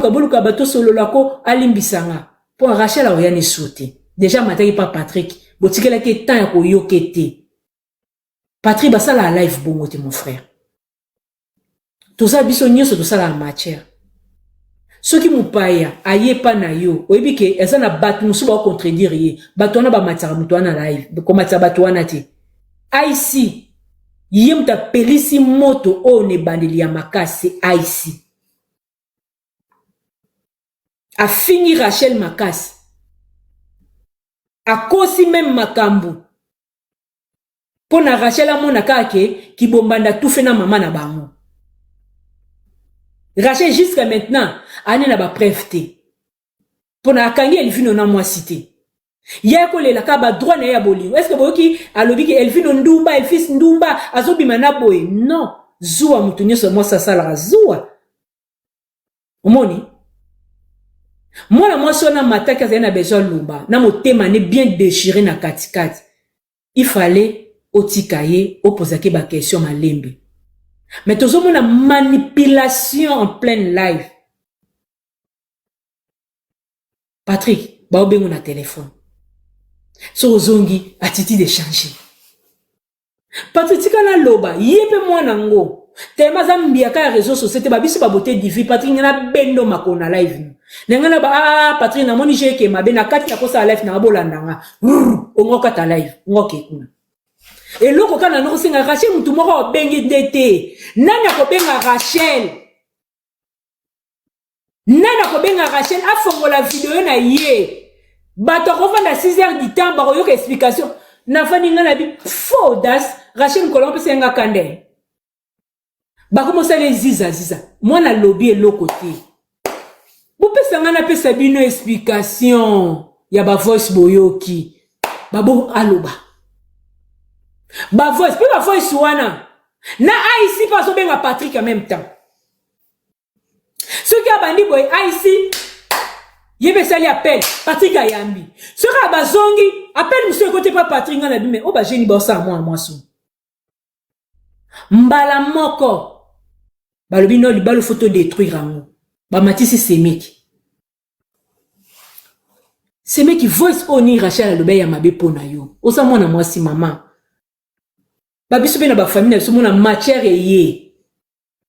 Boluka bato solola ko alimbisa nga mpo Rachel akoya ne su te. Deja amataki pa Patrick, botikelaki ye temps ya koyoke te. Patrick basala live bongo te mon frère. Toza biso nyonso tosalaka matière. Soki mopaya aye epa na yo, oyebi ke eza na bato mosusu bakocontredire ye, bato wana bamatisaka moto wana live, komatisa bato wana te. IC ye moto apelisi moto oyo na ebandeli ya makasi. IC afingi Rachel makasi, akosi meme makambo mpo na Rachel amona kaka ke kibombanda tufe na mama na bango. Rachel jusqu'à maintenant ane na bapreuve te mpo na akangi Elvino na mwasi te. Ye kolela kaka badroit na ye ya bolingo. Est ce que boyoki alobi ke Elvino ndumba, Elfis ndumba azobima na boye? Non, zuwa moto nyonso mwasi asalaka zuwa. Omoni mwana mwasi wana mataki azali na besoin aloba na motema ne bien déchiré na katikati. Il fallait otika ye opozaki ba question malembe, mais tozomona manipulation en pleine live. Patrick baobengo na telefone, so ozongi attitude échange. Patrick tika naloba, ye mpe mwana ngo telema aza mbiaka ya réseau sociaux te, babiso babote divi. Patrick ngai nabendo makolo na live no na ngai na ba ah, Patrick namoni jeke mabe na kati nakosala live nanga bolanda nga ongo kata live ongo ke kuna eloko kaka na nokosenga Rachel mutu moko abengi nde te. Nani akobenga Rachel? Nani akobenga Rachel afongola video na ye? Bato akofanda 6 heures du temps bakoyoka explication. Nafandi ngai na bi faux audace. Rachel mokolo apesa nga kande, bakomosala ezizaziza. Mwana alobi eloko te, bopesa ngai napesa bino explication ya bavoice. Boyoki babo aloba bavoice mpe bavoice wana na aic mpe azobenga Patrick en même temps. Soki abandi boye, aic ye mpe esali appel, Patrick ayambi. Soki abazongi appel mosusu ekoti epa Patrick. Ngai na bime oyo bageni baosala mwana mwasi mbala moko balobi no libala fo todétruire yango. Bamatisi semeki semeki voice oyo ni Rachel alobi ya mabe mpo na yo. Oza mwana mwasi mama, babiso mpe na bafamille na biso mona matière eye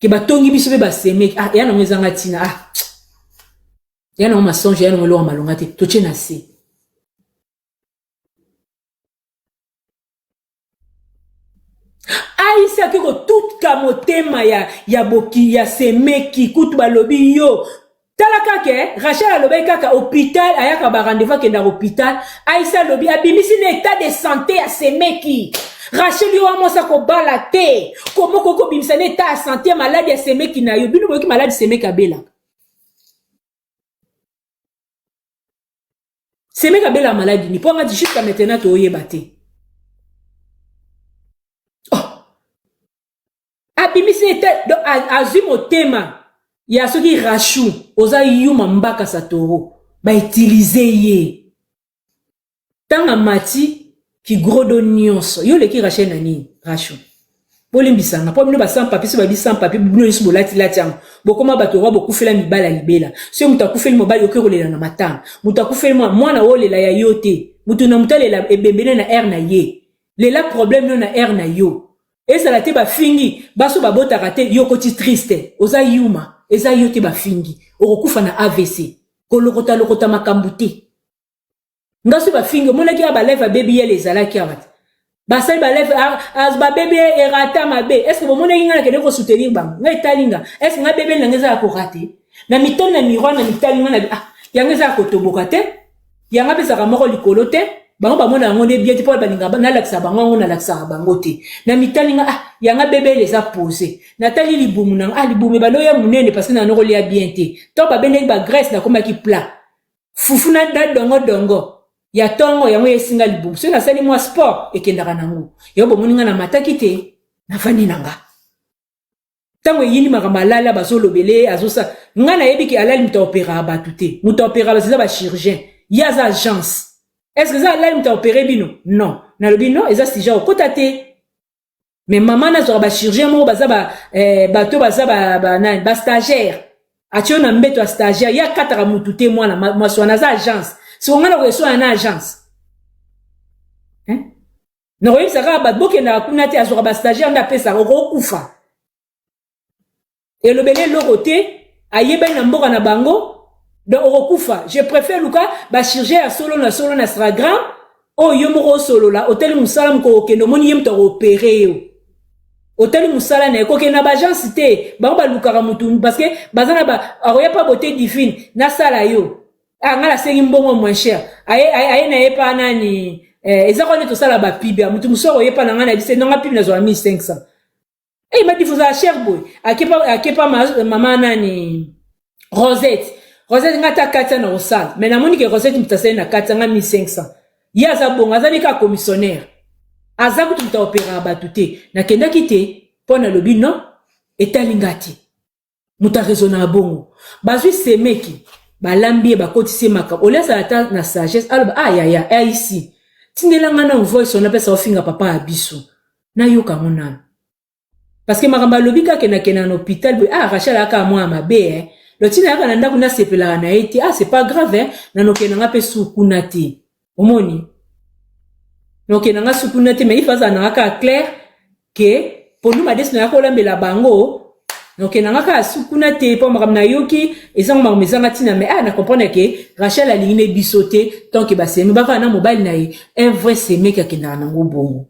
ke batongi biso mpe basemeki. Ah, ya nango ezanga ntina. Ah, ya nango masonge, ya nango eloko malonga te, totie na se. Aisi ake kotuka motema ya boki ya semeki. Kutu balobi yo tala kaka Rachel alobaki kaka hôpital, ayaka barendez-vous, akendaka hôpital. Aisi alobi abimisi na état de santé ya semeki. Rachel, yo wa mwasi akobala te, komoko okobimisa na état ya santé ya maladi ya semeki na yo. Bino boyoki maladi semeki abelaka? Semeki abelaka maladi ni mpo ngati jusqu'à maintenant toyeba te. Oh. Abimisi ete azwi motema ya soki Rashu oza yuma mbaka satoro bautilize ye ntango amati kigrodo nyonso. Yo oleki Rachel na nini? Rashu, bolimbisanga mpo bino basan papier, so babi sans papier, bino nyonso bolatilati yango, bokoma bato owa bokufela mibali ya libela. Soki moto akufeli mobali, okoki kolela na matanga. Moto akufeli mwana, olela ya yo te. Moto na moto alela ebembene na aire na ye. Lela problème no na aire na yo. Ezala te bafingi baso babotaka te, yo okoti triste, oza yuma, eza yo te bafingi, okokufa na AVC. Kolokotalokota makambo te. Nga so bafingi, omonaki awa balive abebi yele ezalaki awa te, basali balive babebi erata mabe. Est ce que bomonaki nga nakende kosoutenir bango? Nga etali nga. Est ce que nga bebeli nanga eza ya korate? Na mitali na miroir, na mitali nga na ah, yango eza ya kotoboka te, yango apesaka moko likolo te. Bango bamona yango nde bien te mpo balinga nalakisa bango yango, nalakisaka bango te. Na mitali nga, ah, yanga bebele eza pose. Natali libumu nanga, ah, libumu ebandi oya monene parce que na nokolia bien te. To babendaki bagraisse, nakomaki plat fufu na dongo dongo ya ntongo, yango esinga libumu. Soki nasali mwa sport ekendaka nango. Yango bomoni nga namataki te, nafandi na nga. Ntango eyini makambo alala bazolobele azosa, nga nayebi ke alali moto aoperaka bato te. Moto aoperaka bato eza bachirurgien, ye aza agence. Est ce que eza alali moto aopere bino? Non, nalobi non, eza sujet okota te. Mais mama nazwaka bachirurgien moko baza bato baza banani, bastagiaire. Atie yo na mbeto ya stagiaire, ye akataka mutu te mwana mwasi wana aza agence. Siko ngai nakoeswana na agence. Hein? Nakoyebisa kaka bato bokendaka kuna te, azwaka ba stagiaire nde apesaka, okokufa. Elobeli eloko te, ayebani na mboka na bango, donc okokufa. Je préfère luka ba chirurgien ya solo na solo na Instagram, oyo yo moko osolola, otali mosala moko okende omoni ye moto akoopere yo. Otali mosala na ye, kokende na ba agence te, bango balukaka mutu parce que baza na ba akoya pa beauté divine nasala yo. Ah nga nasengi mbongo moins cher. Aye aye na ye pa nani eh, eza kwa nde tosala ba pub ya mutu mosusu akoyepa na nga na bise nanga pub nazwa 1500. Hey, madi fozala cher boye akepa akepa ma, mama nani Rosette Rosette nga ata katia na kosala mais namoni ke Rosette moto asali na katia nga 1500 ye aza bongo aza nde kaka commissionnaire aza kutu moto aoperaka bato te nakendaki te mpo nalobi non etali nga te moto araisonnaka bongo bazwi semeki balambi ye bakotisi ye makambo olie azala ata na sagesse aloba ah yaya aic tindela nga na voice wana apesa ofinga papa ya biso nayoka yango nanu parce que makambo alobi kaka nakenda na hôpital boye ah Rachel ayaka mwana mabe eh lotina ayaka na ndako nasepelaka na ye te ah c'est pas grave eh nanokenda nga mpe su kuna te omoni nokenda nga su kuna te mais ifa azala nanga kaka clair ke pondu madesu naya kolambela bango nokenda nga kaka su kuna te mpo makambo nayoki ezango makambo ezanga ntina mais ah na comprendre ke Rachel alingi ne biso te tant ke basemi bafana na mobali na ye un vrai semeki akendaka nango bongo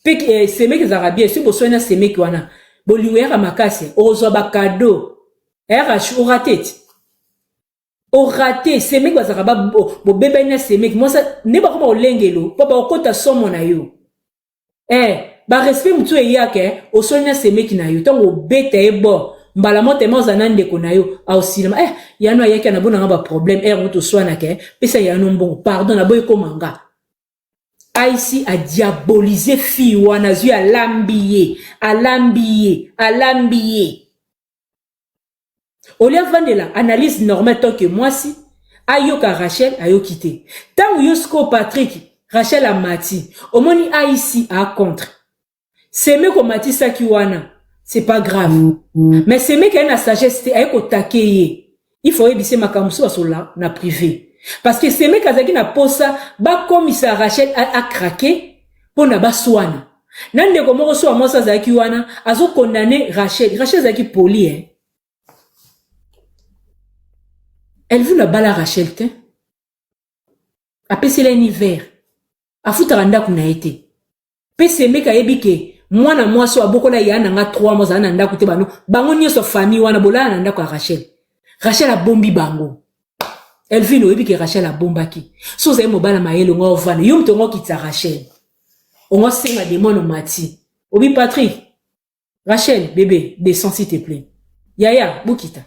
mpe eh, semeki ezalaka bien soki boswani na semeki wana bolingo eyaka makasi okozwa bakado eh, Rachel orate ti orate semeki bazalaka bobebani na semeki mwasa nde bakoma kolengelo mpo bakokota somo na yo eh, barespect mosusu eyaka eh, oswani na semeki na yo ntango obeta ye bo mbala moko tema ozala na ndeko na yo aosilama eh, yano ayaki na bonanga baproblème ere ngo toswanaka eh, pesa yano mbongo pardon naboyi ekoma nga Aisi a diabolise fille wana azwi alambi ye alambi ye alambi ye olie avandela analyse normale tant que mwasi ayoka Rachel ayoki te ntango yo sikoyo Patrick Rachel amati omoni Aisi a contre Semeko matisaki wana c'est pas grave mais Semeki aye na sagesse te aye kotake ye il faut oyebise makambo mosusu basolola na privé parce que Semeki azalaki na posa bakomisa Rachel acraquer mpo na baswana na ndeko moko so ya mwasi azalaki wana azokondane Rachel Rachel azalaki poli eh. Elvin abala Rachel te apesela ye ni verre afutaka ndako na ye te mpe semeki ayebi ke mwana mwasi oyo abokola ya na nga 3 mois azala na ndako te bano bango nyonso famille wana bolala na ndako ya Rachel Rachel abombi bango Elvin oyebi ke Rachel abombaki so ozali mobala mayele ongo ovanda yo moto ongo okitisa Rachel ongo senga demone omati obi Patrick Rachel bebe descend s'il te plaît yaya bokita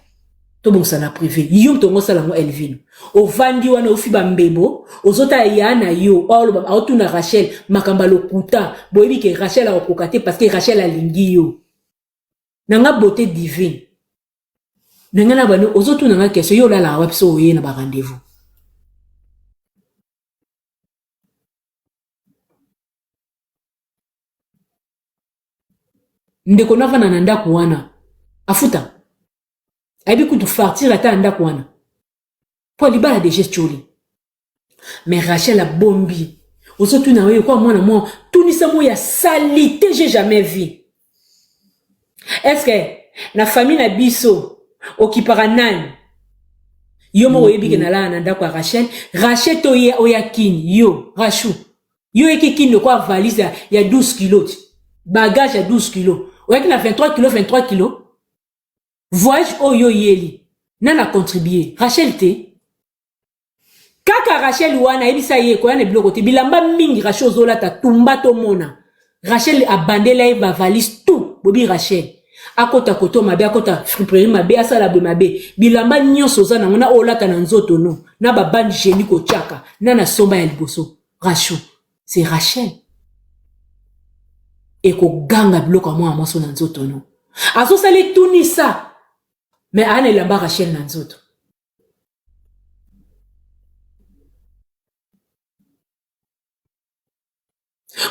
tobongisa na privé yo moto ongo osala yango Elvin ovandi wana ofi bambebo ozotala ya na yo oloba aotuna Rachel makambo ya lokuta boyebi ke Rachel akokoka te parce que Rachel alingi yo na nga beauté divine na nga na bano ozotuna nga question yo olalaka wapi so oye na ba rendez-vous ndeko navanda na ndako wana afuta ayebi kutu fartire ata ya ndako wana mpo libala deja etioli mais Rachel abombi ozotuna oyo kwa mwana mwa tunisa mo ya salite j'ai jamais vu est ce que na famille na biso okipaka nani yo moko oyebi ke nalala na ndako ya Rachel Rachel to ye oya kini yo Rachou yo oyeki kini lokola valise ya, ya 12 kilo bagage ya 12 kilo oyaki na 23 kilo 23 kilo voyage oyo oyeli nana contribue Rachel te kaka Rachel wana ayebisa ye koya na biloko te bilamba mingi Rachel ozolata tumba tomona Rachel abandela ye bavalise tout bobi Rachel akota koto mabe akota friperie mabe asala boye mabe bilamba nyonso oza nango na olata na nzoto no na babande geni kotiaka na na somba ya liboso Rachou c'est Rachel ekoganga biloko ya mwana mwasi na nzoto no azosala etunisa me aya na elamba Rachel na nzoto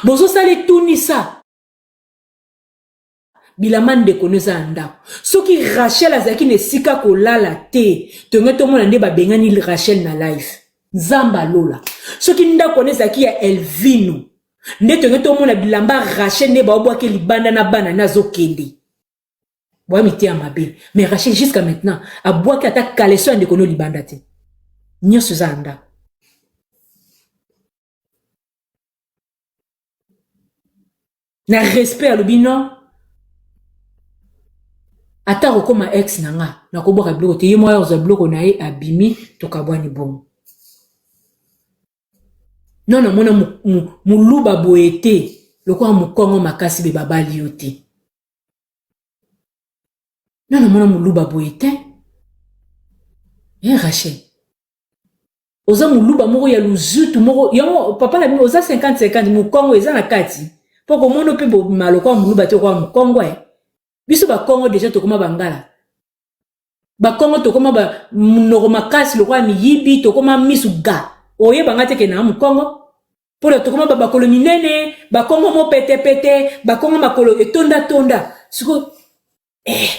bozosala etunisa bilamba ndeko no eza na ndako. Soki Rachel azalaki na esika kolala te, tonge tomona nde babengani Rachel na live. Nzambe alola. Soki ndako wana ezalaki ya Elvino, nde tonge tomona bilamba Rachel nde baobwaki libanda na bana nde azokende. Boya miteya mabe. Mais Rachel jusqu'à maintenant abwaki ata caleçon ya ndeko no libanda te. Nyonso eza na ndako. Na respect alobi non. Ata akokoma ex na nga nakobwaka biloko te, ye moko akozwa biloko na ye abimi tokabwani bongo. Non namona muluba boye te lokola mokongo makasi be babali yo te. Non namona muluba boye te. Eh Rachel oza muluba moko ya luzutu moko yango papa na bino oza 50 50 mokongo eza na kati mpo komona mpe bobima lokola muluba te lokola mokongo e biso bakongo deja tokoma bangala bakongo tokoma ba monoko makasi lokola miyibi tokoma misu ga oyeba nga te ke na mokongo mpona tokoma ba bakolo minene bakongo mo petepete bakongo makolo etondatonda siko eh.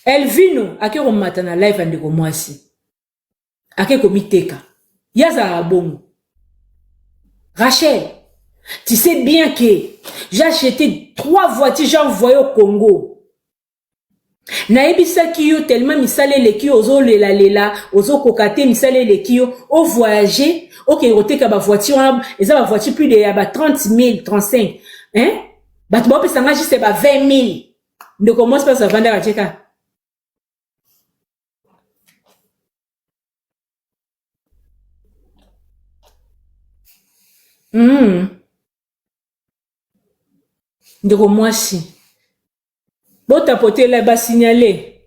Elvino ake komata na live ya ndeko mwasi ake komiteka ye azalaka bongo Rachel tu sais bien que j'ai acheté trois voitures j'ai envoyé au Congo nayebisaki yo tellement misala eleki yo ozolelalela ozokoka te misala eleki yo ovoyage okende koteka bavoiture wana eza bavoiture plus de ya ba 30 000 35 hein? bato baopesa nga juste ba 20 000 ndeko mwasi mpasi avandaka tieka Ndeko mwasi botapotela basignale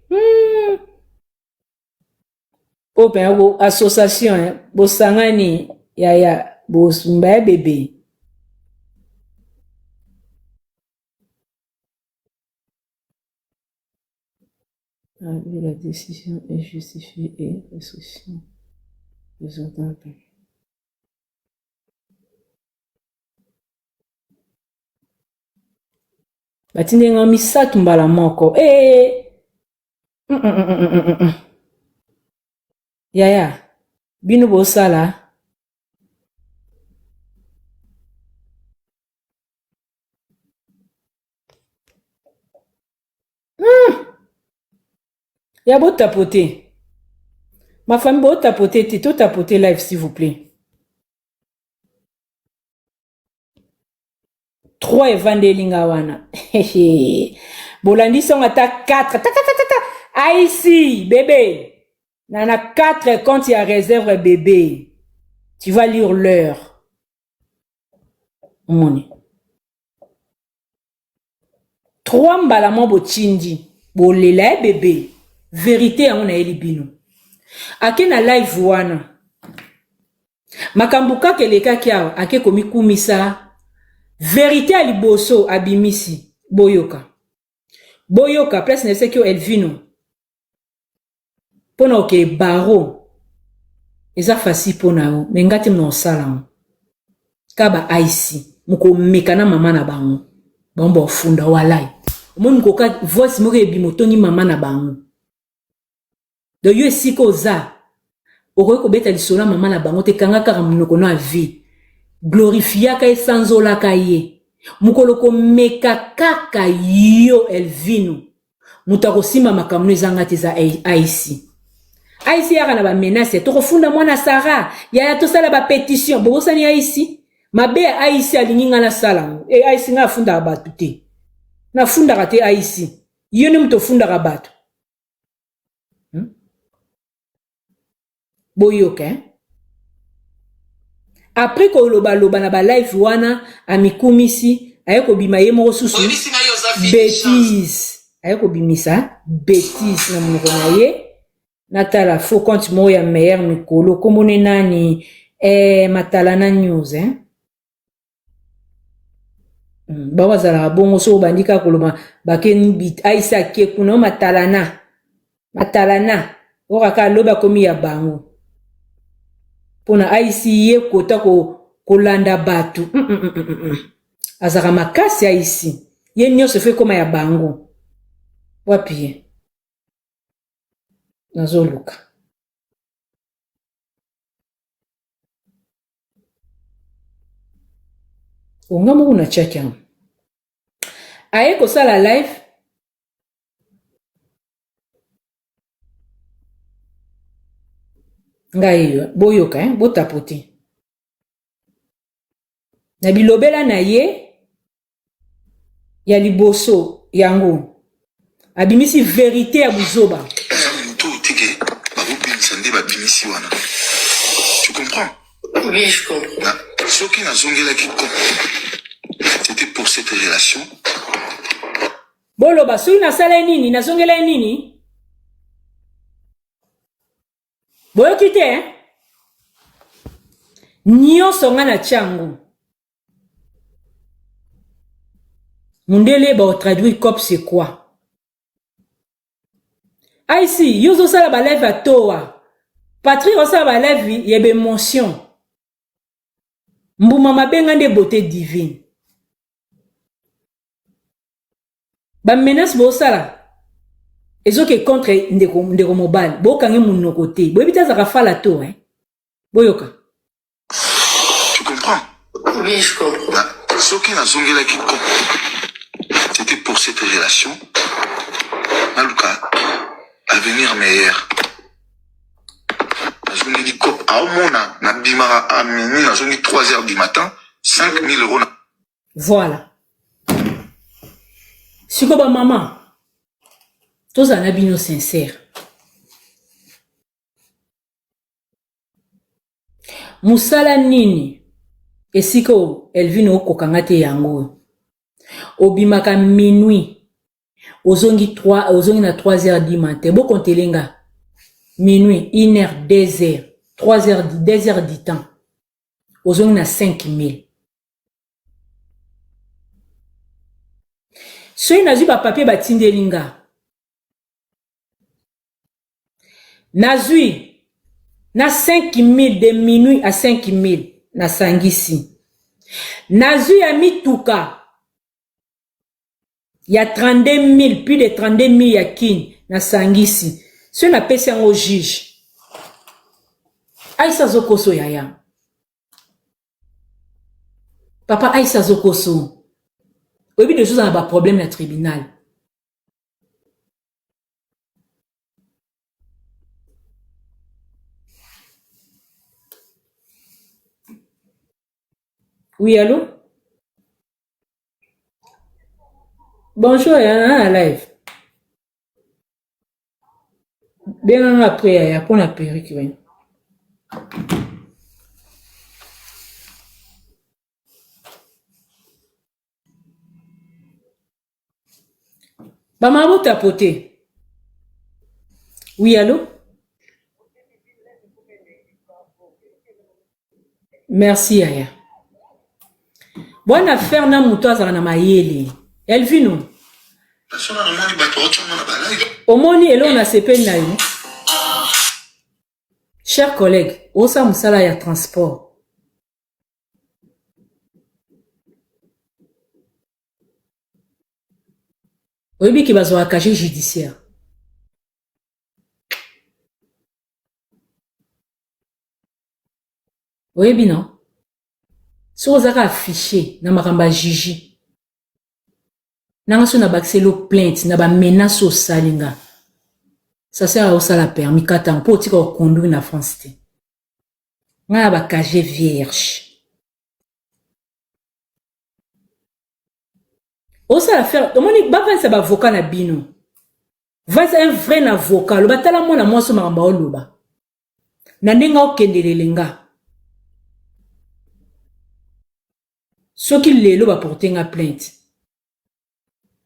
oyo mpenza association eh, bosangani yaya bosumba ya bebe Ah, la décision est justifiée et restriction raisonnable. Batindi nga misato mbala moko ee mm, mm, mm, mm, mm, mm. Yaya bino bosala Ya botapote ma famille botapote te totapote live s'il vous plaît 3 evandeli nga wana bolandi songo ata 4 tatatatata aisi bebe na na 4 compte ya réserve bebe tu vas lire l'heure omoni 3 mbala mwa botindi bolela ye bebe verite yango nayeli bino ake na live wana makambo kaka elekaki awa ake komikumisa verite ya liboso abimisi boyoka boyoka place na eseki yo Elvino mpo na okee baro eza facile mpo na yo me nga te mna osala yango ka ba ic mokomeka na mama na bango bango bafunda walai omoni mokoka voice moko ebima otongi mama na bango donc yo esika oza okoki kobeta lisolo ya mama na bango te kanga kaka monoko no ya vie glorifiaka ye sanzolaka ye mokolo komeka kaka yo Elvino moto akosimba makambo no ezanga te eza aic aic yaka na bamenace tokofunda mwana Sara yaya tosala bapetition bobosani aic mabe ya aic alingi ngai nasala yango e aic ngai afundaka bato te nafundaka te aic yo nde moto ofundaka bato Boyoka eh? Après kolobaloba na ba live wana amikumisi aye kobima ye moko susu Oyebisi ngai oza fille de chance. betise aye kobimisa betise na monoko na ye natala faux compte moko ya meilleur mikolo kombo ne nani eh, matalana news eh? Bango bazalaka bongo soki obandi kaka koloba bake aisa ake kuna o matalana matalana oyo kaka alobi akomi ya bango mpona aisi ye kota kolanda bato. Azalaka makasi aisi. Ye nyonso efo ekoma ya bango. Wapi ye? Nazoluka. Onga moko na tiaki yango. Aye kosala live ngai yo boyoka hein, botapote na bilobela na ye ya liboso yango abimisi verite ya buzoba. Eza moto oyo te ke bakobimisa nde babimisi wana. Tu comprends? Oui, je comprends. Na, soki nazongelaki cop, c'était pour cette relation. Boloba soki nasala ye nini, nazongela ye nini? Boyoki te eh? Nyonso nga na tia yango. Mundele ba traduire cop c'est quoi? Aisi, yo ozosala ba live ya toa. Patrick osala ba live ya ba emotion. Mbuma mabe nga nde beauté divine. Ba menace bosala ezoke contre ndeko, ndeko mobali bokange munoko te boyebi te azalaka fala to hein? Boyoka. Tu comprends? Oui, je comprends. Na, soki nazongelaki cop, c'était pour cette relation. Naluka avenir meilleur. Nazongeli cop, aomona nabimaka à minuit, nazongi 3 heures du matin, 5000 euros. Na... Voilà. Siko ba mama, tozala na bino sincère. Musala nini esika oyo Elvine okoka nga te yango oyo. Obimaka minuit ozongi 3 ozongi na 3 heures du matin bokontele nga minuit 1 heure 2 heures 3 heures 2 heures du temps ozongi na 5000 soki nazwi bapapier batindeli nga Nazui na 5000 de minuit à 5000 nasangisi. Nazui ya mituka ya 32000 plus de 32000 ya kin nasangisi. Soki napesi yango juge. Aïssa azokoso yaya. Papa Aïssa azokoso. Oyebi deja oza na ba problème na tribunal. Oui, allô? Bonjour, ya na live. Benga nga après yaya mpo na perruque wana. Ba mama bo tapoter. Oui, allô? Merci yaya. Bwana affaire na moto azala na mayele. Elvino. Omoni eloko nasepeli na yo. Cher collègue, osala mosala ya transport. Oyebi ke bazwaka casier judiciaire. Oyebi non? Soki ozaka affiche na makambo ya juge nanga soki nabakiseli yo plainte na ba menace osali nga ça sert à osala permis kata mpo otika koconduire na France te. Nga na ba casier vierge. Osala faire omoni bavandisa ba avocat na bino. Vandisa un vrai avocat loba tala mwana mwasi makambo aoloba. Na ndenge aokendelele nga. Soki lelo ba porter nga plainte.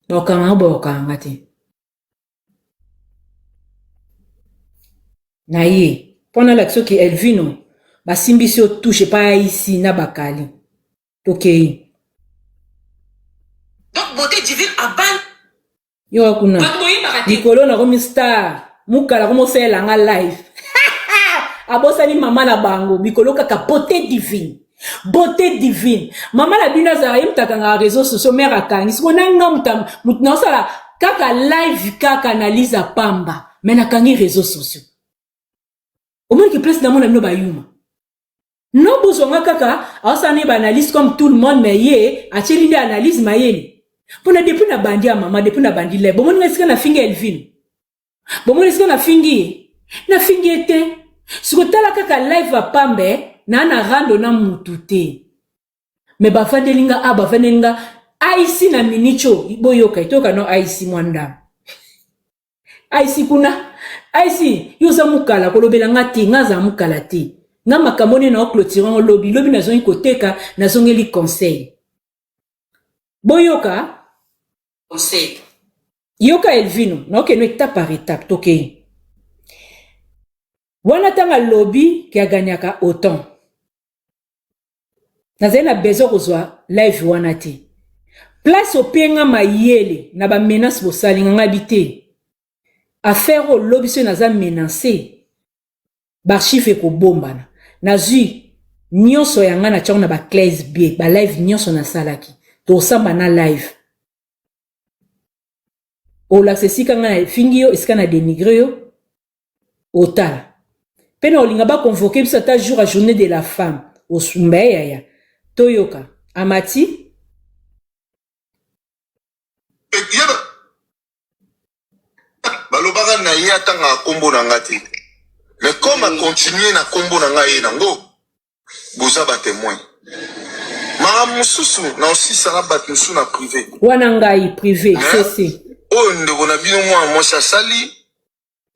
Bakokanga nga bakokanga nga te. Na ye mpo nalakisa soki Elvino basimbisi yo touche epai ya isi na bakali. Tokei. Donc beauté divine abal. Yoka kuna. Bato boyebaka te. Likolo nakomi star. Mukala komo osalela nga live. Abosani mama na bango. Mikolo kaka beauté divine. Beauté divine. Mama na bino azalaka ye moto akangaka réseaux sociaux, mère akangi. Sikoyo na nga moto moto naosala kaka live kaka analyse ya pamba, mais nakangi réseaux sociaux. Omoni ke place namona bino bayuma. Non bozwa nga kaka aosala ne ba analyse comme tout le monde mais ye atieli nde analyse mayele. Pona depuis na bandi ya mama, depuis na bandi live, bomoni nga esika nafingi Elvine. Bomoni esika nafingi ye? Nafingi ye te. Siko tala kaka live ya pambe na na rando na mutu te. Mais bavandeli nga a bavandeli nga aisi na minicho boyoka etoyoka no aisi mwa ndambo. Aisi kuna aisi yo oza mukala kolobela nga te nga azala mukala te nga makambo nini na oclotire yango lobi lobi nazongi koteka nazongeli conseil boyoka conseil yoka Elvino naokende étape par étape tokei wana ntango alobi ke aganyaka autant nazali na besoin kozwa live wana te place openga mayele na ba menace bosali nga ngabi te affaire oyo lobi soki naza menace baarchive ekobombana nazwi nyonso ya nga na tiango na ba clés b ba live nyonso nasalaki tosamba na live olakisa esika nga na fingi yo esika na denigre yo otala mpe na olinga baconvoke biso ata jour ya journée de la femme osumba ye yaya toyoka amati balobaka na ye atangaka nkombo na nga te mais comme acontinue na nkombo na nga ye nango boza ba temoin makambo mosusu na osisa na bato mosusu na privé wana ngai privé sese oyo ndeko na bino mwana mwasi asali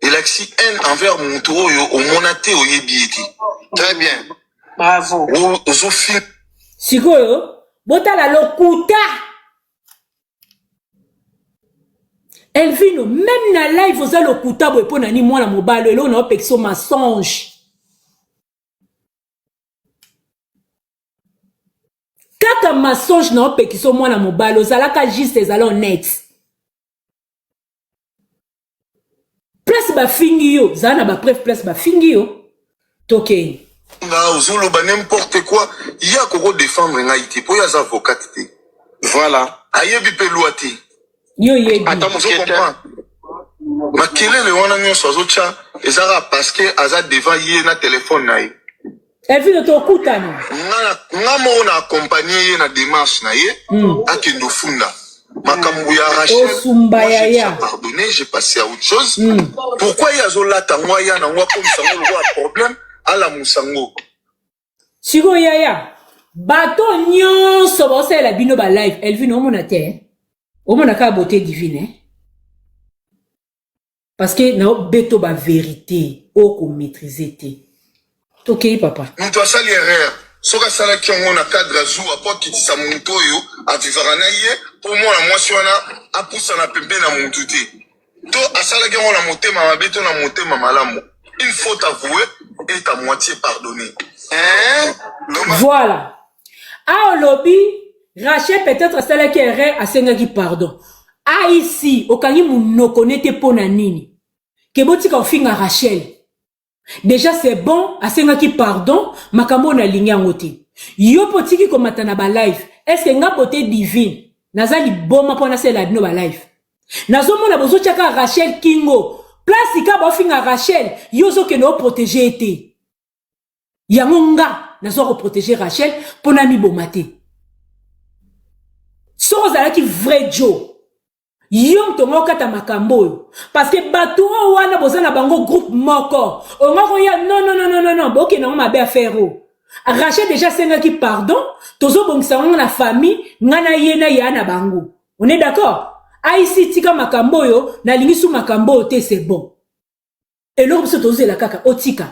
elakisi haine envers moto oyo omona te oyebi ye te très bien bravo ozofi sikoyo botala lokuta Elvino meme na live oza lokuta boye mpo na nini mwana mobali eloko na opekisa mensonge kaka mensonge na opekisa mwana mobali ozalaka juste ezala honnête place bafingi yo zala na bapreuve place bafingi yo tokei nga ozoloba n'importe quoi ye akoko défendre ngai te mpo ye aza avocate te voilà ayebi mpe loi te yo yebi ata moke te makelele wana nyonso azotya eza kaka parce que aza devant ye na telefone na ye Elvino tokutana. Nga moko na accompagner ye na démarche na ye akende ofunda makambo ya Rachel. Osumba Moi, j'ai yaya. déjà pardonné, j'ai passé à autre chose. Pourquoi ye azolata ngo aya na ngo akomisa ngo lokola problème alamusa ngo. Sikoyo yaya bato nyonso baosalela bino ba live Elvino omona te eh? omona kaka beauté divine eh? Parce que na beto ba verite oko maîtriser te. Tokei papa. Moto asali erreur soki asalaki yango na cadre ya zuwa mpo akitisa moto oyo avivaka na ye mpo mwana mwasi wana apusana pembeni na motu te to asalaki yango na motema mabe to na motema malamu une faute avouée est à moitié pardonnée eh? Voilà. A olobi Rachel peut-être asalaki erreur asengaki pardon. Aici okangi munoko nete pona nini? Ke botika ofinga Rachel. Déjà c'est bon asengaki pardon makambo oyo nalingi yango te. Yo po otiki komata na ba live. Est-ce que nga beauté divine naza liboma po nasalela bino ba live? Nazomona bozotia kaka Rachel kingo. Place ka baofinga Rachel, yo ozokende oprotéger ye te. Yango nga nazwa ko protéger Rachel mpo na miboma te. Soki ozalaki vrai Joe, yo moto onga okata makambo oyo parce que bato oyo wana boza na bango groupe moko onga koya non non non non non bokende yango mabe affaire oyo Rachel déjà asengaki pardon tozobongisa yango na famille nga na ye na ya na bango on est d'accord aisi tika makambo oyo nalingi su makambo oyo te c'est bon eloko biso tozela kaka otika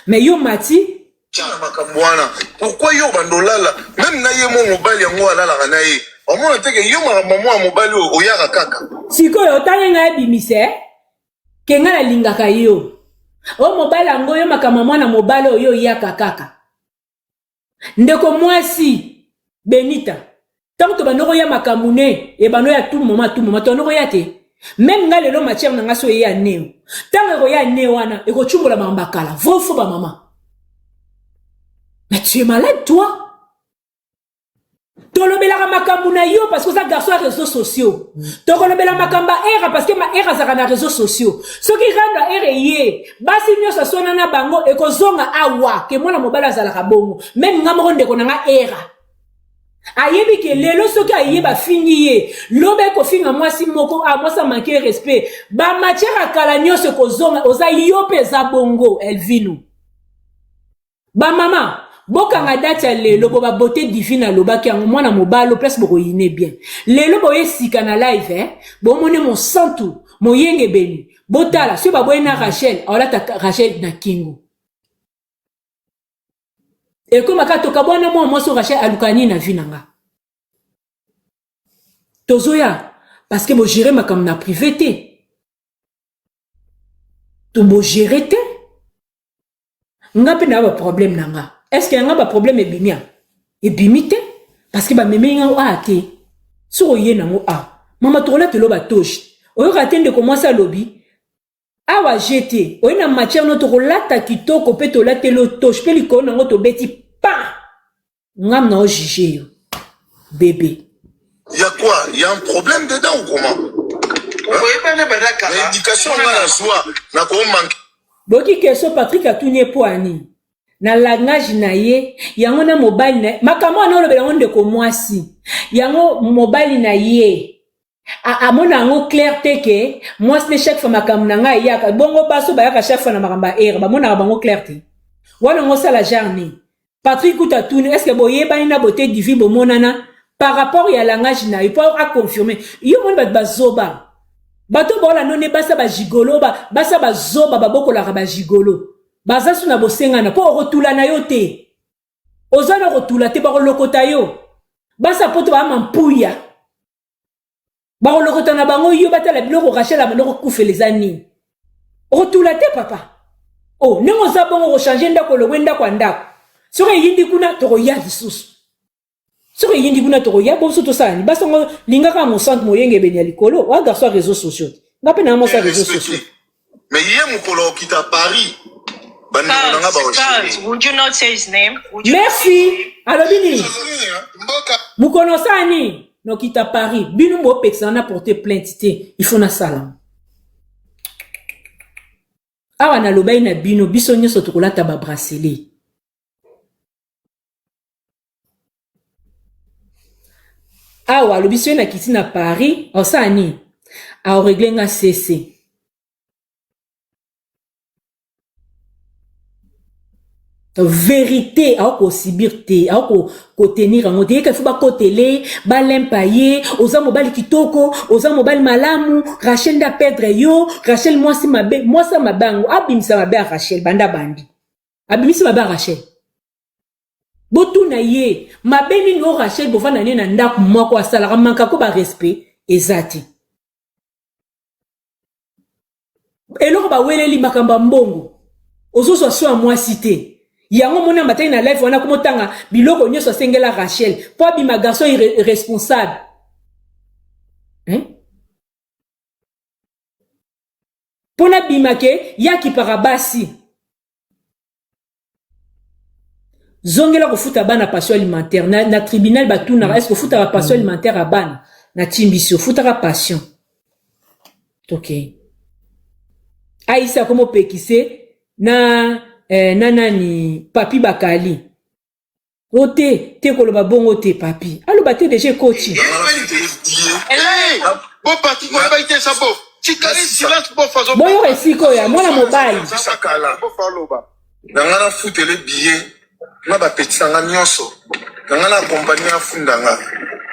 mais yo mati tina makambo wana pourquoi yo obanda olala meme na ye mo mobali yango alalaka na ye omona te ke yo makambo mwa mobali oyo oyaka kaka sikoyo otangi ngai ebimise ke ngai nalingaka yo o mobali yango yo makambo mwana mobali oyo oyaka kaka ndeko mwasi benita ntango tobanda koya makambo ne ebanda oya tout moment tout moment tobanda koya te meme ngai lelo matière na ngai so eya neo ntango ekoya ne wana ekocumbola makambo ya kala vrai fo bamama. Mais tu es malade toi. Tolobelaka makambo na yo parce que oza garçon ya réseaux sociaux. Tokolobela makambo ya era parce que ma era azalaka na réseaux sociaux. Soki rando ya era eye, basi nyonso aswana na bango ekozonga awa ke mwana mobali azalaka bongo. Meme nga moko ndeko na nga era. Ayebi ke lelo soki aye bafingi ye, lobi ekofinga mwasi moko, ah, mwasi amanke respect. Ba matière ya kala nyonso ekozonga, oza yo mpe eza bongo Elvino. Ba mama bokanga date ya lelo bo ba beauté divine alobaki yango mwana mobalo place bokoyine bien lelo boye sika na live eh bomone mosantu moyengebeni botala soki baboye na Rachel aolata Rachel na kingo ekoma kaka tokabwana mwa mwasi Rachel aluka nini na vie na nga tozoya parce que bogere makambo na privé te to bogere te Nga pe na ba problème na nga. Est-ce que nga ba problème ebimi a? Ebimi te parce que ba memeli nga a te. Soki oye nango a. Mama tokola telo ba toche. Oyoka te ndeko mwasi alobi awa je te. Oye na matière no tokolata kitoko pe tolateli yo toche pe likolo nango tobeti pa. Ngam na o juger yo. Bebe. Ya quoi? Il y a un problème dedans ou comment? Hein? L'éducation nga nazwa na ko manquer. Boki question Patrick atuni ye mpo ya nini na langage na ye yango na mobali na ye makambo wana olobela yango ndeko mwasi yango mobali na ye amona yango clair te ke mwasi ne chaque fois makambo na ngai eyaka bongo baso bayaka chaque fois na makambo ya ere bamonaka bango clair te wana yango osala genre nini Patrick kutu atuni est ce que boyebani na beauté divine bomonana par rapport ya langage na yo po a confirmer yo moni bato bazoba bato baolanda nde basa bagigolo basa bazoba babokolaka bagigolo baza su na bosengana mpo okotula na yo te oza na kotula te bakolokota yo basa poto baa mampuya bakolokota na bango yo batala biloko Rachel abanda kokufela eza nini okotula te papa o oh, ndenge oza bongo okochange ndako olongwe ndako ya ndako soki eyindi kuna tokoya lisusu soki eyindi kuna tokoya boso tosala nini basongo lingaka mosantu moyengebeni ya likolo oa garçon ya réseau sociaux te nga mpe naa mwasi ya réseau sociaux mais ye mokolo okita Paris bandeko na nga merci alobi nini mokolo osala nini nokita Paris bino bopekisa na porte plainte te il faut nasala awa nalobaki na bino biso nyonso tokolata ba bracelet awa alobi soki nakiti na Paris osala nini aoregle nga cc verité akosibir te akotenir yango te yeka ifo bakotele balempa ye oza mobali kitoko oza mobali malamu rachel nde apedre yo rachel mwasi mabe mwasi ya mabe yango abimisa mabe ya rachel banda bandi abimisi mabe ya rachel botuna ye mabe nini o rachel bovanda ne na ndako moko asalaka manka ko barespect eza te eloko baweleli makambo ya mbongo ozozwa so ya mwasi te yango moni amataki na life wana komotanga biloko nyonso asengela rachel mpo abima garçon irresponsable hein? mpo nabima ke ye akipaka basi zongela kofuta bana pension alimentaire na, na tribunal batunaka est ce ofutaka pension alimentaire ya bana na timbisi ofutaka pension tokei aisa akomopekise na eh, na nani papi bakali o te te koloba bongo te papi aloba te deja ekoti boyoka esika oyo ya mwana mobali na nga nafutele billet na bapeti na nga nyonso na nga na akompagne afunda nga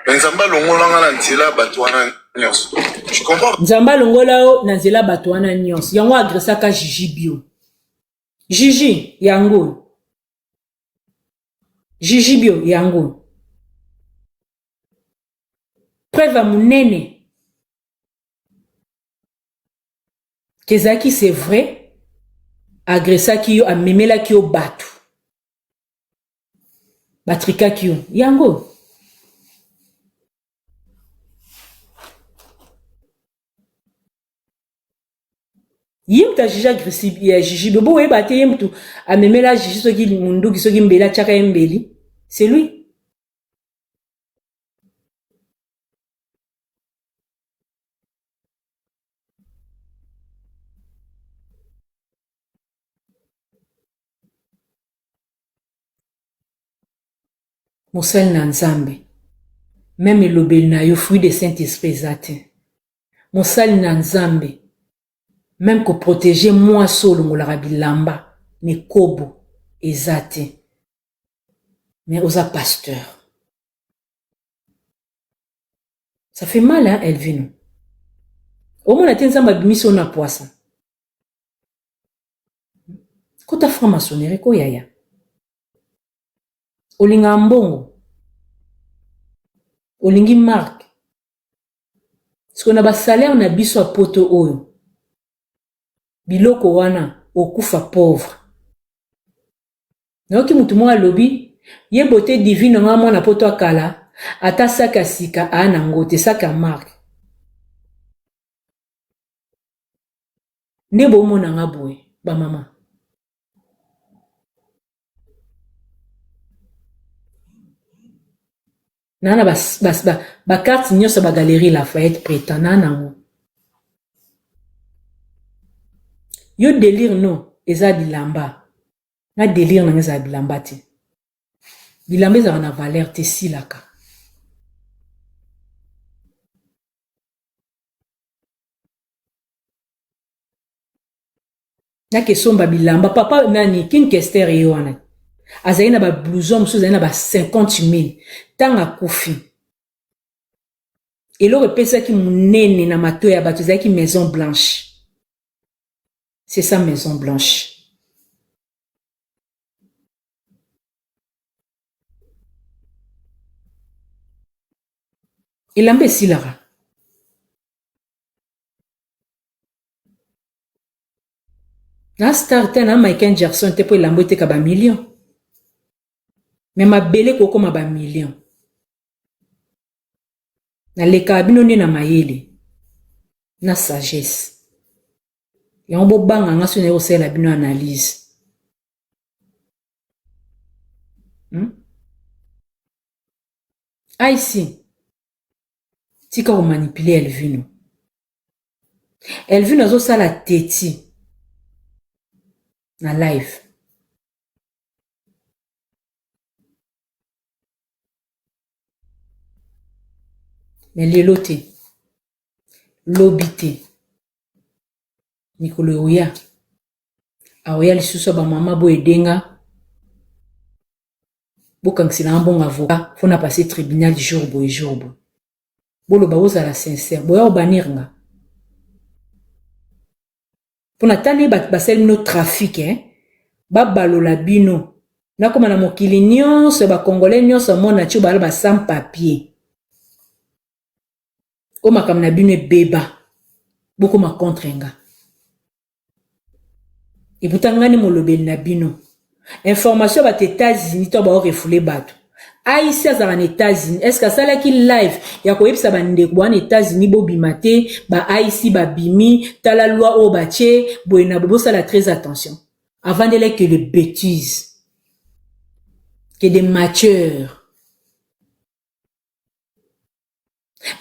me nzambe alongola nga na nzela ya bato wana nyonso tu comprends nzambe alongola yo na nzela ya bato wana nyonso yango agresaka jiji bio jiji yango jiji bio yango preuve ya monene kezalaki c'est vrai agressaki yo amemelaki yo bato batrikaki yo yango Ye mutu a juge ya Gigi Bebo oyeba te ye mutu amemela Gigi soki munduki soki mbeli atiaka ye mbeli c'est lui. Mosali na Nzambe meme elobeli na yo fruit de saint esprit eza te mosali na Nzambe meme ko proteger mwasi olongolaka bilamba na ekobo eza te mais oza pasteur ça fait mal hein Elvino omona te Nzambe abimisi yo na pwasa kota franc maçonnerie ko yaya olingaka mbongo olingi marque sikoyo na basalaire na biso ya poto oyo biloko wana okufa pauvre nayoki motu moko alobi ye beauté divine nga mwana poto akala ata saki ya sika aa nango te saki ya marque nde bomona nga boye bamama naa na bacarte ba, ba, ba nyonso ya bagalerie Lafayette preta naa nango yo delire no eza bilamba nga delire nanga ezala bilamba te bilamba ezalaka na valeur te esilaka Nake somba bilamba papa nani King Kester ye wana azali na ba blouson mosusu azali na ba 50 000 ntango akufi eloko epesaki monene na mato ya bato ezalaki maison blanche c'est ça maison blanche elamba esilaka Na star te na Michael Jackson te po elambo eteka ba million. Mais mabele kokoma ba million. Nalekaka bino nde na mayele na sagesse. Yango bobanga nga soki naye kosalela bino analyse. IC tika komanipuler Elvino. Elvino azosala teti na live. Mais lelo te, lobi te, mikolo ekoya akoya lisusu ba mama bo edenga bokangisela nga mbongo avocat fo na passe tribunal jour boye jour boye. Boloba bozala sincère boya kobanir nga mpo na tali bato basali bino trafic eh? Babalola bino nakoma na mokili nyonso ya bakongolais nyonso ya mona tio bala ba sans papier oyo makambo na bino ebeba bokoma contre nga eputa nga nde molobeli na bino information ya bato États-Unis to bao refoule bato aisi azalaka na États-Unis est ce que asalaki live ya koyebisa bandeko bwana États-Unis bobima te ba aisi babimi tala loi oyo batie boye na boye bosala très attention avandelaki que le bêtise que des matures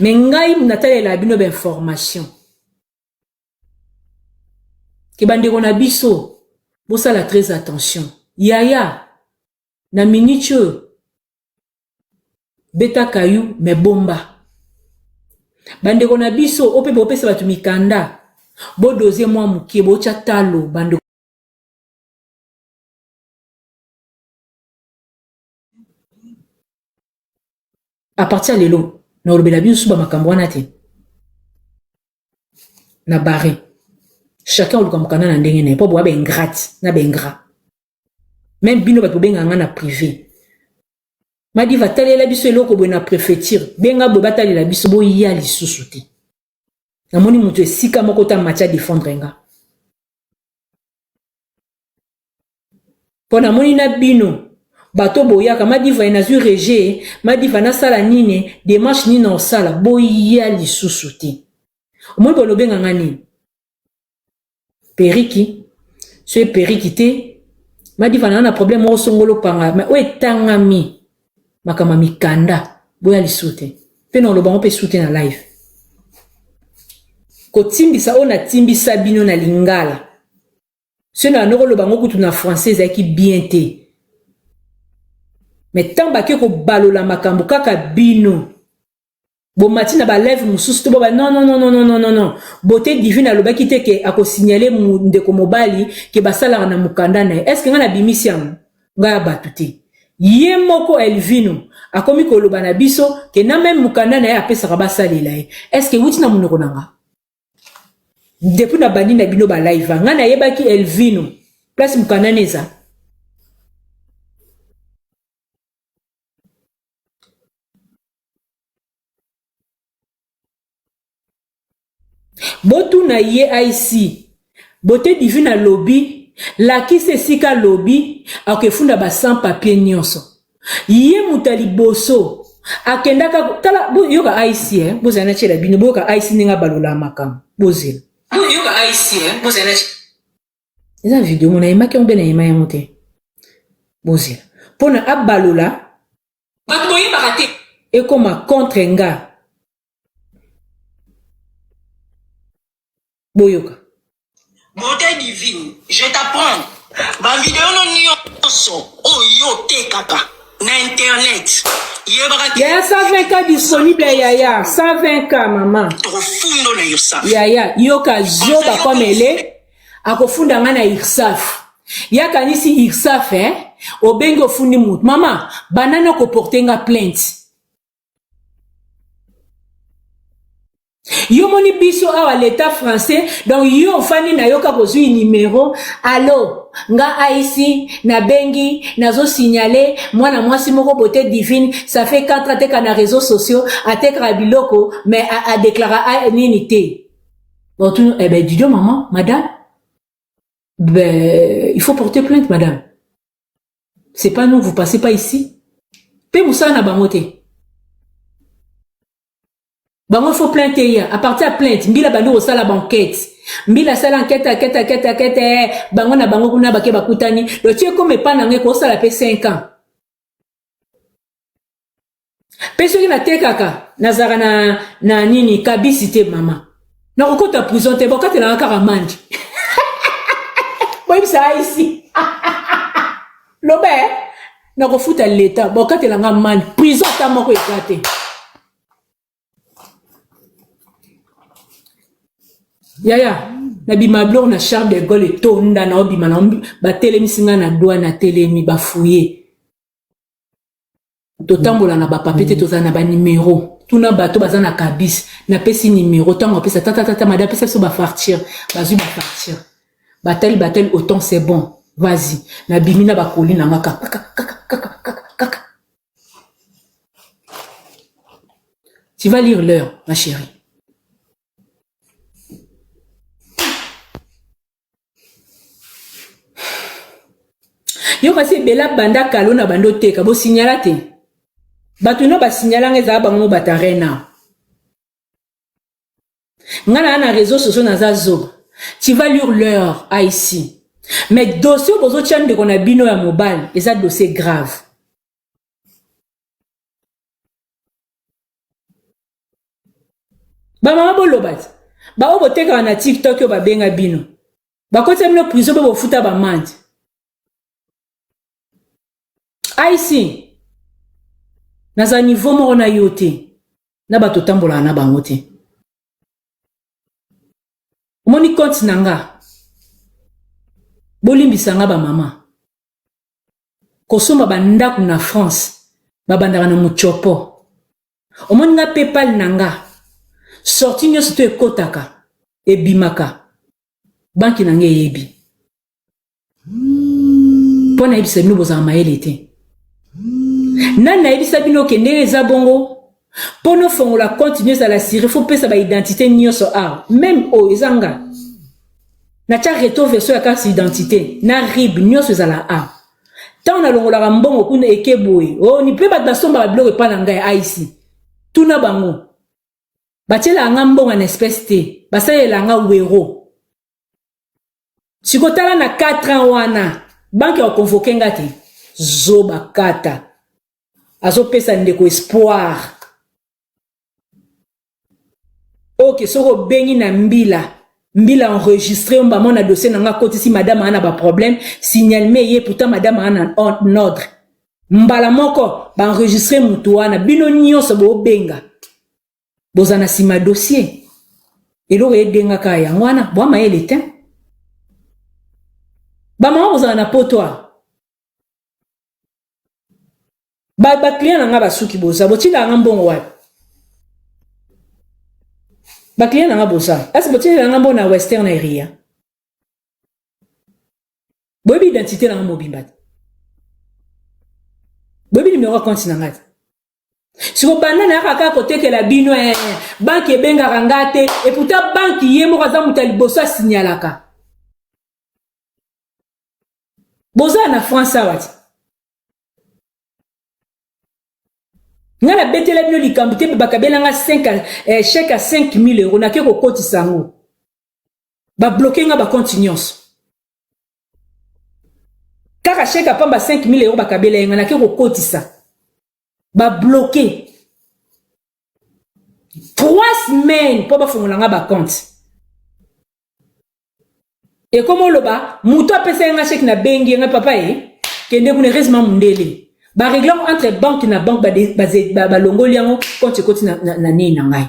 mais ngai natalela bino ba information ke bandeko na biso bosala très attention yaya na minute oyo beta kayu me bomba bandeko na biso oyo mpe bopesa bato mikanda bodoze mwa moke botya talo bandeko à partir ya lelo naolobela biso su bamakambo wana te na bare chacun oluka mokanda na ndenge na ye mpo boya baingrate na baingrat meme bino bato bobengaka nga na privé madiva talela biso eloko boye na préfecture benga boye batalela biso boya lisusu te namoni moto esika moko ta matia défendre nga mpo namoni na bino bato boyaka madiva ye nazwi rejet madiva nasala nini demarche nini na osala boya lisusu te omoni bolobenga nga nini Periki soki periki te madiva na na problème moko songolo panga mais oyo etangami makambo ya mikanda boya lisusu te mpe na oloba yango mpe su te na live kotimbisa oyo natimbisa bino na lingala soki na bando koloba yango kutu na français ezalaki bien te mais ntango bake kobalola makambo kaka bino bomati na balève mosusu to boba non non non non non non non non beauté divine alobaki te ke akosignale ndeko mobali ke basalaka na mokanda na ye est ce que ngai nabimisi yango ngai ya bato te ye moko elvino akomi koloba na biso ke na meme mokanda na ye apesaka basalela ye est ce que ewuti na monoko na nga depuis na bandi na bino balive ngai nayebaki elvino place mokanda na eza Botuna ye IC. Beauté divine alobi, lakisa esika alobi, akefunda ba sans papier nyonso. Ye moto ya liboso akendaka tala boyoka IC eh, bozala na tiela bino boyoka IC ndenge abalola makambo bozela. Boyoka IC eh, bozala na eza video mona yemaki yango mpe na yema yango te bozela mpona abalola bato boyebaka te ekoma contre nga boyoka Beauté divine, je t'apprends. Ba video no nyonso oyo otekaka na internet. Yebaka ke yaya 120k disponible yaya 120k mama. Tokofundo na URSAF. Yaya yoka zoba comme elle est akofunda nga na URSAF. Yakanisi URSAF eh obengi ofundi mutu mama banana koporte nga plainte. Yo moni biso awa l'etat français donc yo ofandi na yo kaka ozui numero allo nga aisi nabengi nazo signale mwana mwasi moko beauté divine ça fait 4 ateka na réseaux sociaux atekaka biloko mais a, a déclara a, nini te bon tu eh ben dis donc maman madame ben il faut porter plainte madame c'est pas nous vous passez pas ici pe mosala na bango te bango faut plainte eya à partir ya plainte mbila bandi kosala baenquête mbila asala enquête enquête enquête enquête eh, bango na bango kuna bake bakutani lotie ekoma epa na ngai kosala mpe 5 ans mpe soki natekaka nazalaka na, na nini kabisi te mama nakokota prison te bokatelaka kaka mandi boyebisa aisi loba eh? nakofuta leta bokatela nga mandi prison ata moko eza te yaya nabima biloko na charle de gaulle etonda na obima na batelemisi ngai na douane natelemi bafuye totambola na bapapie te tozala na banimero tuna bato baza na kabis napesi nimero ntango apesa tatatata mada apesa biso bafarture bazwi bafarture batali batali autant c'est bon vas-y nabimi na bakoli na nga kaka kaka kaka kaka kaka Tu vas lire l'heure, ma chérie. Yo kasi ebela banda kalo na bando teka bo signala te. Bato no ba signala nga ezala bango bata rena. Nga na na réseaux sociaux naza zoba. Tu vas lire l'heure ici. Mais dossier bozotia ndeko na bino ya mobali eza dossier grave. Bamama boloba te baoyo botekaka na tiktok oyo babenga bino bakotisa bino prison mpe bofuta bamande ic naza niveau moko na yo te na bato otambolaka na bango te omoni compte na nga bolimbisa nga bamama kosomba ba ndaku na France babandaka na mutshopo omoni nga paypal na nga sortie nyonso to ekotaka ebimaka banki na nga eyebi mpo nayebisa bino bozala mayele te nani nayebisa bino ke ndenge eza bongo mpo nofongola compte nio ezala sire fo pesa baidentité nyonso awa meme oyo eza nga natya retro verso ya carte identité na rib nyonso ezala awa ntango nalongolaka mbongo kuna eke boye o ni mpe bato basombaka biloko epai na ngai aisi tuna bango batielaka nga mbongo na espèce te basalelaka nga wero. Siko tala na 4 ans wana banque ya convoquer nga te. Zoba kata. Azopesa ndeko espoir. Ok, soki obengi na mbila mbila enregistré yo mbamo na dossier na nga akotisi madame aa na baproblème signalement ye pourtant madame aa na en ordre mbala moko baenregistre motu wana bino nyonso bobenga boza na nsima dossier eloko edengaka yango wana bwa mayele te bamama bozala na poto a ba ba client na nga basuki boza botindaka nga mbongo wapi ba client na nga boza esi botindela nga mbongo na western area boyebi identité na nga mobimba te boyebi numero ya compte na nga te siko banda nayaka kaka kotekela bino eh, banki ebengaka nga te eputa banki ye moko aza moto ya liboso asinyalaka boza na france awa te nga nabetela bino likambo te bakabela nga 5 eh, chèque ya 5000 euro nake kokotisa yango babloke nga bakonti nyonso kaka chèque ya pamba 5000 euro bakabela ye nga nake kokotisa babloke 3 semaines mpo bafongola nga bakonte ekoma oloba moto apesa ye nga chèque na bengi ye nga papa ye kende kuna heureusement mundele baregle yango entre banque na banque balongoli yango compte ekoti na, na, na nini na ngai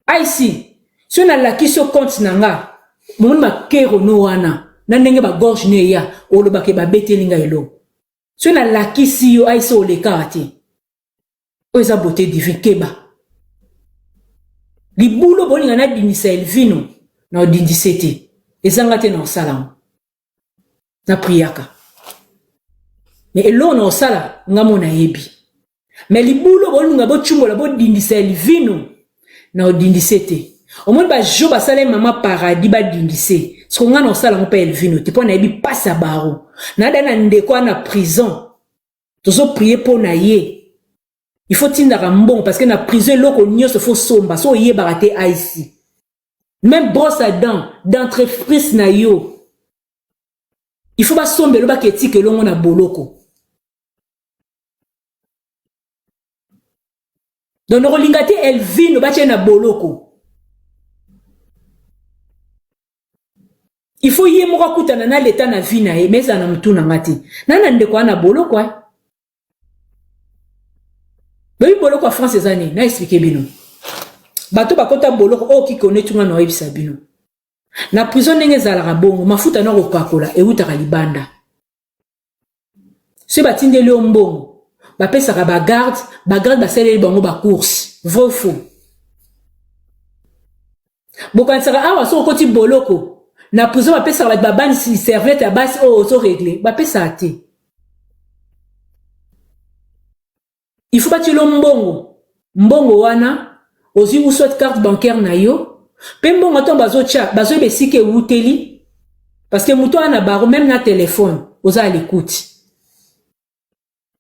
aici soki nalakisi yo compte na nga bomoni makero no wana na ndenge bagorge no eya olobaka babeteli ngai eloko soki nalakisi yo aici olekaka te oyo eza beauté divine keba libulu bolinga nadindisa elvino na odindise te ezanga te na osala yango na priaka me eloko na osala nga mo nayebi me libulu bolinga bocumbola bodindisa elvino na odindise te omoni bajo basala mama paradis badindise siko nga na osala yango mpe elvino te mpo nayebi mpasi ya baro nada na ndeko wana prison tozo prier mpo na ye il faut tindaka mbongo parce que na prison eloko nyonso faut somba so oyebaka te ic même brosse à dent dentifrice na yo il faut basombelo baketika elongo na boloko donc nakolinga te elvino batye na boloko il faut ye moko akutana na leta na vie na ye mais ezala na motu na nga te na na ndeko wana boloko eh. boyebi boloko ya france eza nini na explike bino bato bakota boloko oyo kikone tunga na oyebisa bino na prison ndenge ezalaka bongo mafuta na kopakola ewutaka libanda soki batindeli yo mbongo bapesaka bagarde bagarde basaleli bango bacourse vrai ou faux bokanisaka awa soki okoti boloko na prison bapesaka bato babandisi serviette ya basi oyo ozo regle bapesaka te il faut batielo mbongo mbongo wana ozwi ou soit carte bancaire na yo mpe mbongo ntango bazotya bazoyeba esika ewuteli parce que moto wana na baro meme na telefone oza à l'écoute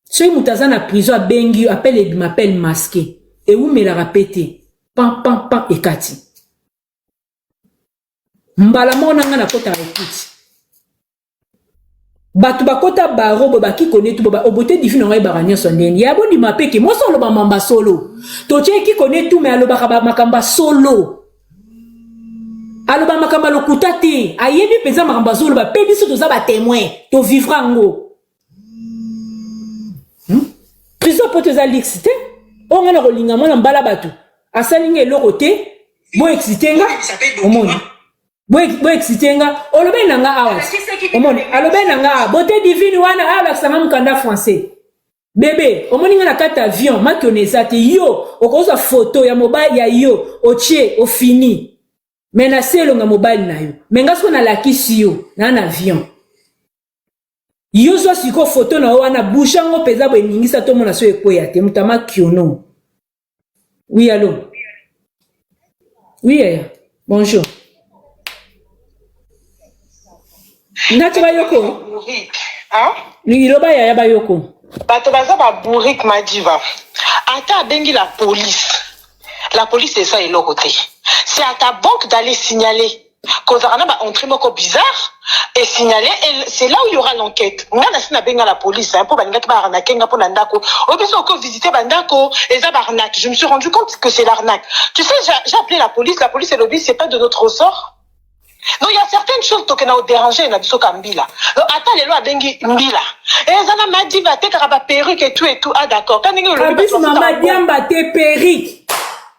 soki moto aza na prison abengi yo appel ebima appel masqué ewumelaka mpe te pan pan pan ekati mbala moko na ngai nakotaka ekuti bato bakota baro boye bakikone tu boba obote divine yango ayebaka nyonso ndeni ya bondima mpe ke mwasi oloba mamba solo totie kikone tu me alobaka makambo ya solo aloba makambo ya lokuta te ayebi mpenza makambo azoloba mpe biso toza batemoin tovivra yango hmm? prison poto eza luxe te oyo ngai na kolinga mwana mbala bato asali nga eloko te boexcite nga omoni boexcite nga olobeli na nga awa omoni alobeli na nga awa beauté divine wana alakisa nga mokanda français bebe omoni nga na kati avion makiona eza te yo okozwa foto ya mobali ya yo otie ofini me na se elonga mobali na yo me nga soko nalakisi yo na na avion yo zwa sikoyo foto na yo wana bouche yango mpenza boye eningisa tomona so ekweya te moto amakiono Oui, allô Oui, yaya. Bonjour. Ndati bayoko. Hein? Liloba yaya bayoko. Bato baza ba bourrique madiva. Ata abengi la police. La police eza eloko te. C'est à ta banque d'aller signaler. Kozalaka na ba entrée moko bizarre et signalé, et c'est là où il y aura l'enquête. Nga nasi nabenga la police, hein, mpo balingaki ba arnaquer nga mpo na ndako oyo biso oko visiter bandako, eza ba arnaque. Je me suis rendu compte que c'est l'arnaque, tu sais. J'ai appelé la police, la police elobi c'est pas de notre ressort. Donc il y a certaines choses tokenda kodéranger na biso ka mbila. Donc ata lelo abengi mbila, eza na Madiva, atekaka baperruque et tout et tout. Ah d'accord, ka ndenge olobi. Abisi mama diamba te, perruque.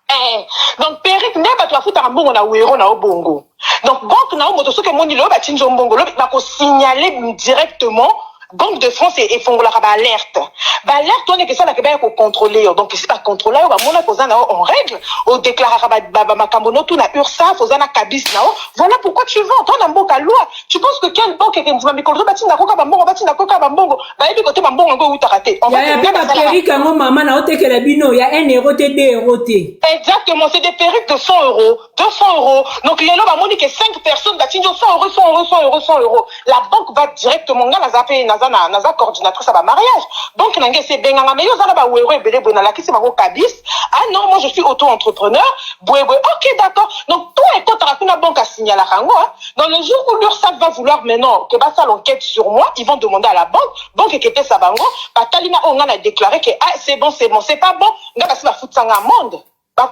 Eh, donc perruque nde bato bafutaka mbongo na wero na yo bongo. Donc banque na yo, moto soki emoni loyo batindi yo mbongo, lobi bakosignale directement Banque de France. Efongolaka baalerte, baalerte wana ekesalaka baya kocontrôle yo. Donc esi bacontrôle yo, bamonaka oza na yo en règle, odéclaraka bamakambo no tu na URSSAF, oza na Kbis na yo. Voilà pourquoi tu vends toi na mboka loi. Tu penses que quelle banque ekendima mikolo to batinda koka bambongo, batinda koka bambongo, bayebi kote bambongo yango eutaka te? En fait, yaya mpe nga nasalaka- baperruque yango, mama, na otekela bino ya 1 euro te, 2 euro te. Exactement, c'est des perruques de 100 euros, 200 euros. Donc, lelo, bamoni que 5 personnes, batindi 100 euros, 100 euros, 100 euros, 100 euros. La banque va directement, nga naza pe, naza na, naza coordinatrice à ba mariage. Banque nanga ese benganga, mais yo za na ba wero ebele boye, nalakisi bango Kbis. Ah non, moi je suis auto-entrepreneur. Boye boye. Ok, d'accord. Donc, toi et toi, t'as une banque à signaler yango, hein. Dans le jour où l'URSSAF va vouloir maintenant que basala l'enquête sur moi, ils vont demander à la banque, banque ekepesa bango, batalina oyo nga na déclaré que ah, c'est bon, c'est bon, c'est pas bon, nga basi bafutisanga amende.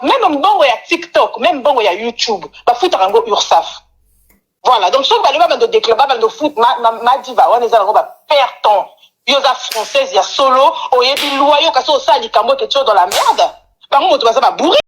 Même mbongo ya TikTok, même mbongo ya YouTube, bafutaka yango URSSAF. Voilà, donc soki balobi babando déclare, babando fut Madiva wana, eza nango baperd temps. Yo oza Française ya solo, oyebi loi, yo kasi osala likambo eke tio dans la merde. Bango moto baza babourri.